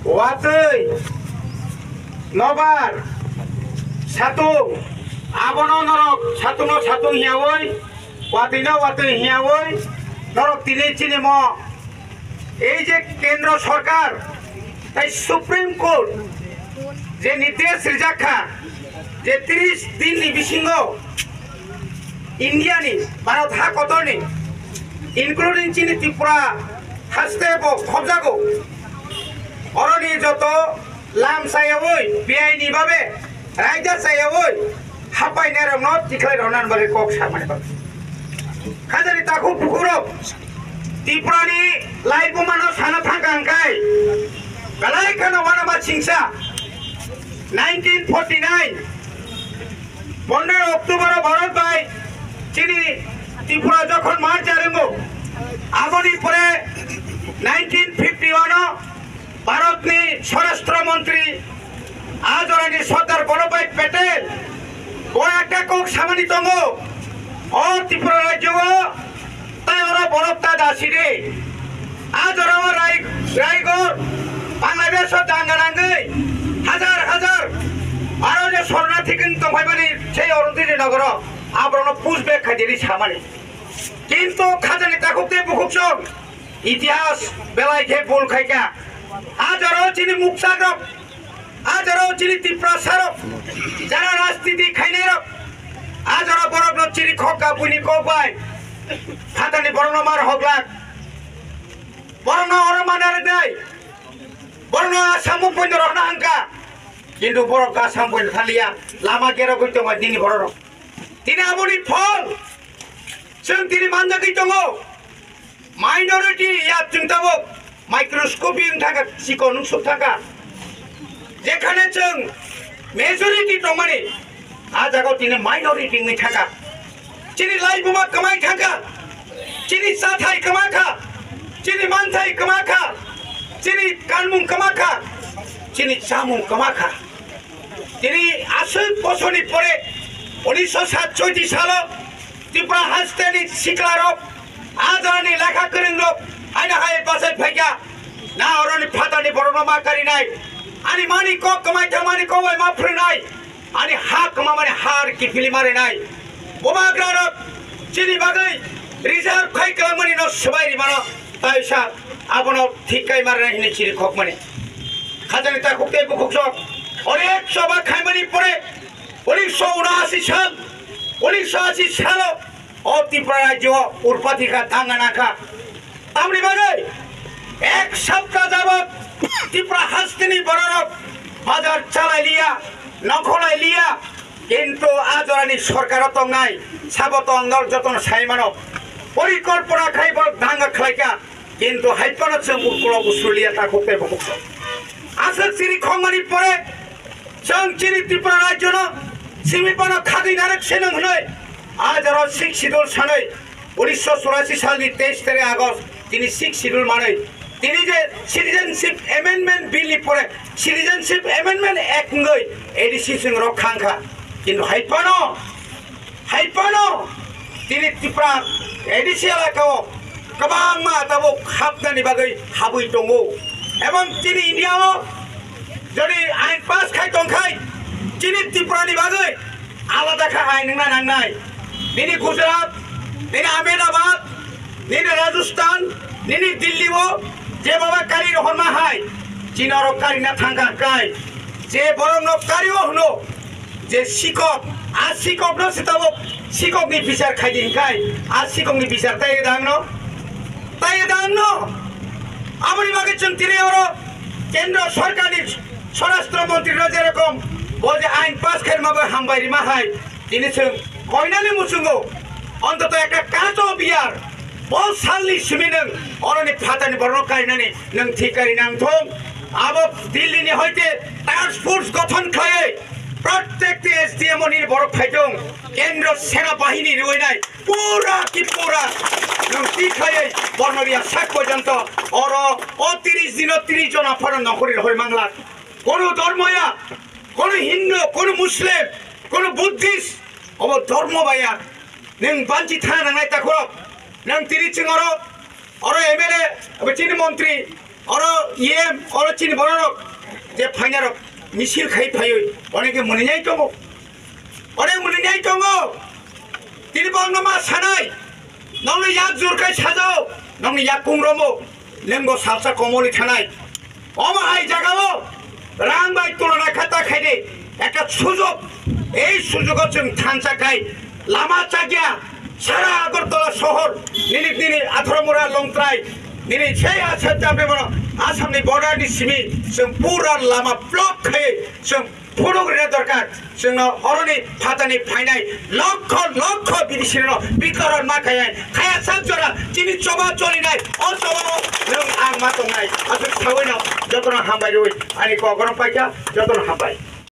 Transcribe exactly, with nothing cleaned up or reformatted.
Watwi, nobar, satung, abono norok satungno satung hiyawi, watwino watwi hiyawi, norok tini chini mo, ei je kendro sorkar, tai Supreme Court je nirdesh rijak kha, je tris din ni bisingo India ni, Bharat ha kotor ni, including chini Tripura haste bo khobjago. Oroni joto lam chayawi, biaini babe, raida chayawi, hapai nerokno tikhlai rwna bagwi kok samani bagwi. Khajani takhuk bukhurok, Tripura ni laibuma no sana thangka hwnkhe, belai kheno wanama singsa, nineteen forty nine, pondro October o Bharat bai chini Tripura jokhon mar jaringo, aboni pore nineteen fifty one o Bharat ni Swarashtra Mantri a jorani Sardar Vallabhbhai Patel bo ekta kok samani tongo, o Tripura rajyo o tai oro borok ta dasi de. A jora o Rai-, Raigor, Bangladesh o danga nangwi hajar hajar aro je sorna thikung tongphaimani sei Orunjini nogoro aborokno push back khaijani samani. Kintu khajani takhuk tei bukhuk song itihas belai khe bul khaikha. A jora o chini muksakrok, a jora o chini Tiprasarok, jara rajniti khainairok, a jora borokno chini khokka buini kok bai phatani borokno mar hoglak. Borokno oro mana rwnai. Borokno Assam o poino rokna hangka. Kintu borok Assam poino thaliya. Lama gerogwi tongo nini bororok. Tini aboni phol. Chwng tini manjagwi tongo. Minority ya chwng tabuk microscopy wng thangkha, chikon wng suk thangkha. Jekhane chwng majority tongmani, a jagao tini minority wngwi thangkha. Chini laibuma kwmai thangkha, chini chathai kwma kha, chini manthai kwma kha, chini kanmung kwma kha, chini chamung kwma kha. Tini aswk bosorni pore unisho satchoi salo Tripura hasteni siklarok, a jorani lekha kwrwngrok haino hai bachai phaikha, na oroni phatani borokno ma karinai, ani mani kok kwmai thangmani kok bai ma phrwngnai, ani ha kwmamani har kiphilwi ma rwnai. Bubagrarok chini bagwi reserve khai kwlangmani no swbai rimano, taisa abono thik kai ma rwnai hwnwi chiri khokmani. Khajani takhuk tei bukhuk sok onek choba khaimani pore unisho unashi sal, unisho ashi salo o Tripura rajyo urpati kha, danga nangkha. Tamni bagwi ek sapta jabot Tripura hasteni bororok bazar chalai liya, nokholai liya, kintu a jorani sorkaro tongnai sabo tong dol jotono sai mano. Porikolpona khai borok danga khlaikha. Kintu hai phano chwng ukulok usrulia takhuk tei bukhuk sok. Aswk chiri khongmani pore chwng chini Tripura rajyono simi phano khagwi narwk se nang hwnwi a jora sixth schedule sanwi unisho churashi salni teis tarik August tini sixth schedule manwi tini je Citizenship Amendment Bill ni pore Citizenship Amendment Act wngwi A D C chwng rok khang kha. Kintu hai phano Hai phano tini Tripura A D C elakao kwbangma tabuk hapnani bagwi habwi tongo. Ebong chini India o jodi ain pass khai tongkhai, chini Tripura ni bagwi alada kha ain wngna nangnai. Nini Gujarat, nini Ahmedabad, nini Rajasthan, nini Delhi o je baba kari rohorma hai, chini oro kari na thangkha kai. Je borok no kari o hwno, je sikok, a sikok no se tabuk sikok ni bichar khai di hinkhai, a sikok ni bichar tai dang no, tai dang no. Aboni bagwi chwng tini oro kendro sorkar ni swarashtra montri no jerokom bo je ain pass khaima bai hambai rima hai, tini chwng koinani muchungo ontoto ekta kato biyar bo salni simi nwng oroni phatani borok no kainani nwng thik kari nang thung. Abo Delhi ni hoite task force gothon khlaiwi Prottek S D M o nini borok phaitong, kendro sena bahini riwinai pura ki pura nwng tikhlaiwi borno riya sak porjonto oro o tris dino tris jon aphano nongkhorni rohoi manglak. Kono dhormo ya, kono Hindu, kono Muslim, kono Buddhist, obo dhormo baya. Nwng banchi thana nangnai takhorok, nwng tini chwng oro, oro M L A, abo chini montri, Oro E M, oro chini bororok je phainarok misil khai phaiwi oneke mwnwi nai tongo. Ore mwnwi nai tongo. Tini bongno ma sanai. Nongni yak jur khai sajao. Nongni yak kung romo. Nengbo salsa komoli thanai. Omo hai jagao rang bai tulona khata khaide ekta sujok. Ei sujogo chwng thansa khai lama chakya sara Agartala sohor nini nini Atharamura Longtrai nini sei Assam Chamremoro Assamni border ni simi chwng pura lama block khai chwng phunuk rina dorkar. Chwngno oroni phatani phainai lokho lokho bidisirino bikoron ma khaiya khaya sak jora chini choba cholinai o chobao nwng ang ma tongnai aswk sawino jotono hambai rwi ani kokono paikha jotono hambai.